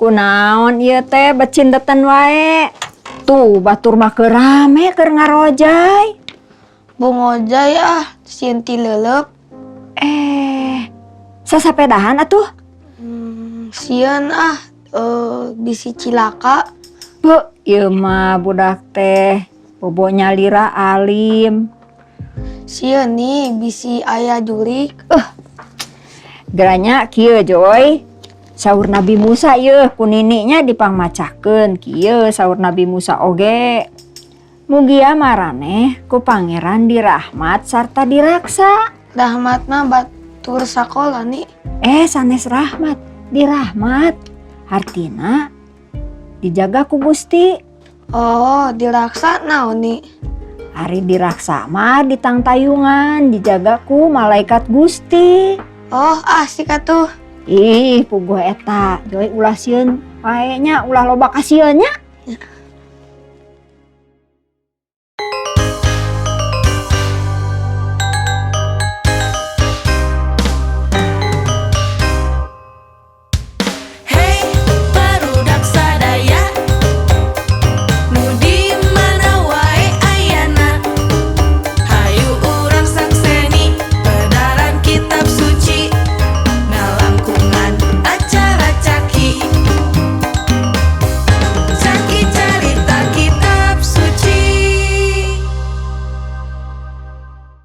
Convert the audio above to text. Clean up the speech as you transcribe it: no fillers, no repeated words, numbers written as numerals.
Kunaon ieu teh becindetan wae? Tuh, batur mah keur rame keur ngarojay. Embung ngojay ah, sieun tileuleuk. Eh, sasapedahan atuh. Sieun ah, bisi cilaka. Bu, ieu mah budak teh bobo nyalira alim. Sieun nih bisi aya jurik. Gera nya kieu, Joy. Saur Nabi Musa yeuh ku nininya dipangmacakeun kieu, saur Nabi Musa oge. Mugia maraneh ku Pangeran dirahmat sarta diraksa. Rahmat mah batur sakola, Ni. Eh, sanes rahmat, dirahmat. Artina dijaga ku Gusti. Oh, diraksa naon, Ni? Ari diraksa mah ditangtayungan, dijaga ku malaikat Gusti. Oh, asik atuh. Ih, puguh eta, Joy ulah sieun wae nya, ulah loba kasieun nya.